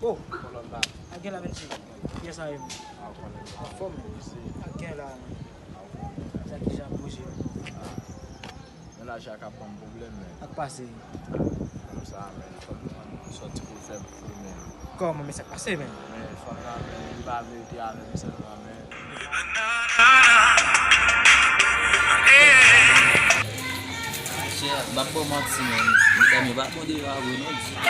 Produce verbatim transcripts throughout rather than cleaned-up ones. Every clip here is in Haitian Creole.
Oh! Kolòn pa. Ak gen la, Benji. Kiyès sa ye, men? A, w konnen. Anfòm, men. Ak gen la, men. A, w konnen. Sa ki jan ap bouje, men? Men laj la k ap ban m pwoblèm, men. Ak pase. Kòmsa, men, fò m sòti pou l fè m fou, men. Kòman, men sa k pase, men? Men, fanm nan, men, li pa vle rete avè m sèlman, men. Monchè, m ap ba w manti, men. Medam yo pa tande yo avè w non, ditou.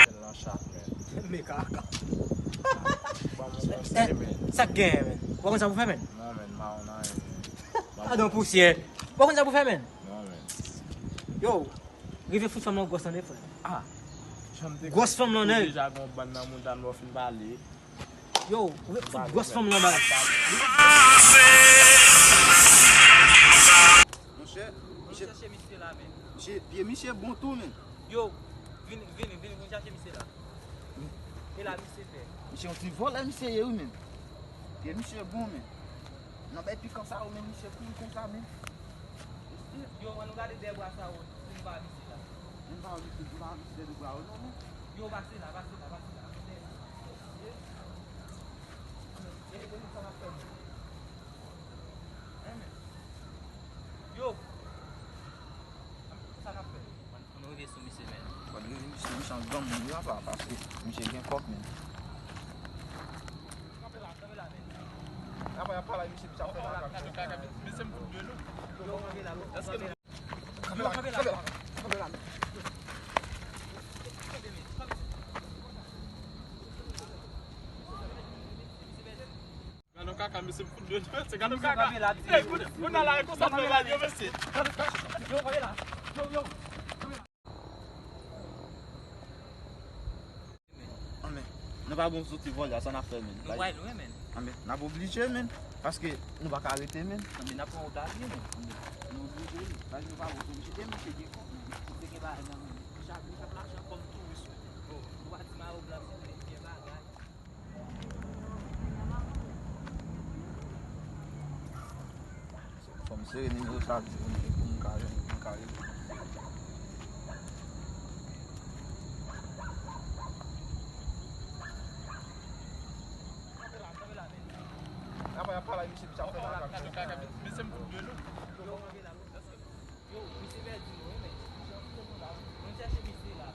Tèl nan chat, men. Men kaka. Ban m yon konsèy, men. Sa k genyen, men? Ou pa konn sa pou fè, men? Non, men, m pa konn anyen, men. Gadon pousyè. Ou pa konn sa pou fè, men? Non, men. Yo, rive fout fanm nan gwòs tande, frè. Ah, jan m te... Gwòs fanm lan, nèg. Deja gon bann nan mouda m fin pale. Yo, rive fout gwòs fanm lan, baz. Monchè, misye, misye, pye misye bon tou, men. Yo, vini, vini, vini, vin chache misye la. E la, misye fè. Misye yon ti vòlè, misye ye, wi, men. Pye misye bon, men. Nan bay pikan sa yo, men misye kouri konsa, men. Yo, ann nou gade dèyè bwa sa yo, si nou pa misye la. Men pa misye, nou pa misye dèyè bwa yo, non, men. Yo, pase la, pase la, pase la. E, e, e, sa n ap fè, men. Yo! Sa n ap fè? Ann, ann rive sou misye, men. Ann rive sou misye, misye an granmoun, wi, apa, paske misye gen kòb, men. Kanpe la, kanpe la, men. Apa, y ap pale ak misye, misye ap fè kaka. Misye m fout de nou. Yo, kanpe la, kanpe la. Kanpe la, kanpe la, kanpe la, men. Gade yon kaka, mesye, m fout de mesye, gade yon kaka. Ey, kounye a la, e konsa nou fè radyo, mesye. Yo, kanpe la. Yo, yo. Anben, nou pa bon soti vòlè a, sa n ap fè, men? Nou pral lwen, men. Anben, n ap oblije, men, paske nou pa ka rete, men. Anben, n ap pran wout la vye, men. Anben, nou oblije, men. Paske nou pa bon soti, e misye gen kòb, men. Misye gen bagay nan men, men. Misye ap, misye ap mache kòm touris, men. Oh, ou pa di mayo blan, se gen bagay. Fò m sere nimewo sa pou m, pou m ka jwenn, pou m ka rele. Apa y ap pale ak misye, misye ap fè kaka. Mesye m fout de nou. Yo, misye pèdi nou, wi, men. Ann chèche misye la.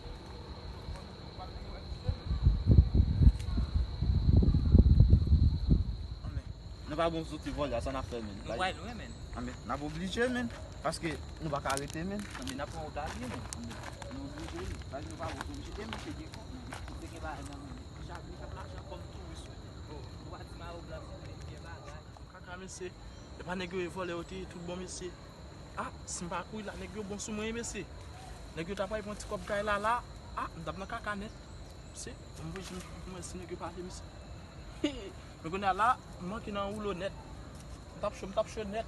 Anben, nou pa bon soti vòlè a, sa n ap fè, men? Nou pral lwen, men. Anben, n ap oblije, men, paske nou pa ka rete, men. Anben, n ap pran wout la vye, men. Anben, nou oblije, men. Paske nou pa bon soti, e misye gen kòb, men. Misye gen bagay nan men, men. Misye ap, misye ap mache kòm touris, men. Oh, ou pa di mayo blan, se gen bagay. Kaka, mesye. E pa nèg yo ye vòlè yo te ye tout bon, mesye. Ah, si m pa kouri la, nèg yo bon sou mwen, mesye. Nèg yo ta pral pran ti kòb kay la, la. Ah, m t ap nan kaka nèt. Mesye, m voye je m pou mwen si nèg yo pa ale, mesye. Men kounye a la, m manke nan woulo nèt. M t ap cho, m t ap cho nèt.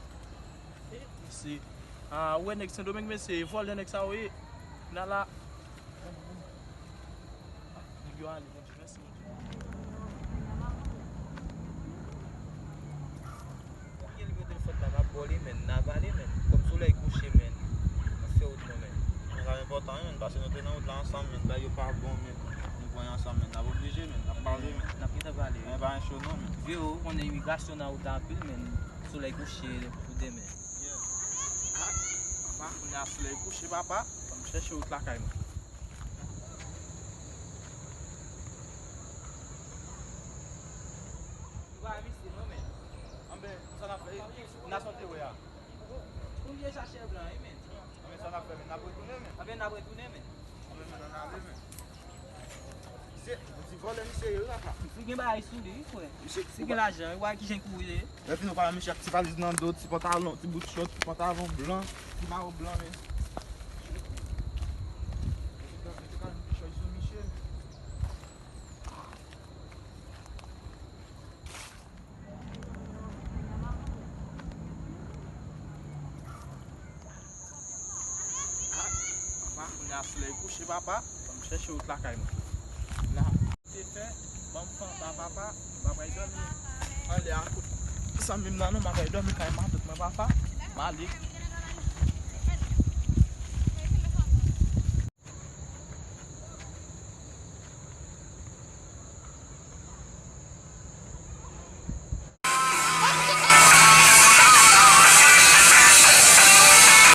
Mesye. Ah, ou wè nèg Sendomeng, mesye, vòlè nèg sa yo ye. Kounye a la, nèg yo ale. Mèsi, Bondye. Kounye a nimewo telefòn la, m ap ba w li, men, n a pale, men. Kòm solèy kouche, men, m ap fè wout mwen, men. Men sa enpòtan, wi, men, paske nou te nan wout la ansanm, men, bagay yo pa bon, men, nou pran ansanm, men, n ap oblije, men, n ap pale, men. N ap gentan pale, wi. Men pa gen cho non, men. Vye, ou konnen imigrasyon nan wout la anpil, men, solèy kouche pou demen. Yeah. Ah, papa, kounye a solèy kouche, papa, fò m chèche wout lakay mwen. Nou pa misye non, men. Anben, sa n ap fè? Nasyon te wè a. Ou vye sa chè blan, wi, men. Anben, sa n ap fè, men? N ap retounen, men. Anben, n ap retounen, men. Anben, men, ann ale, men. Misye, yon ti vòlè misye ye, wi, papa. Misye gen bagay sou li, wi, frè. Misye gen lajan, wi, wè kijan l kouri ye. Lè fini, w pa wè misye ak ti valiz nan do, ti pantalon, ti bout chòt, ti pantalon blan, ti mayo blan, men. Misye ka, misye ka vin pi chòy sou misye. Ah, papa, kounye a solèy kouche, papa. Fò m chèche wout lakay mwen. La. Te fè, ban m fan ba, papa. M pa pral dòmi anlè a. San menm nan, non, m pa pral dòmi kay matant mwen, papa. M ale.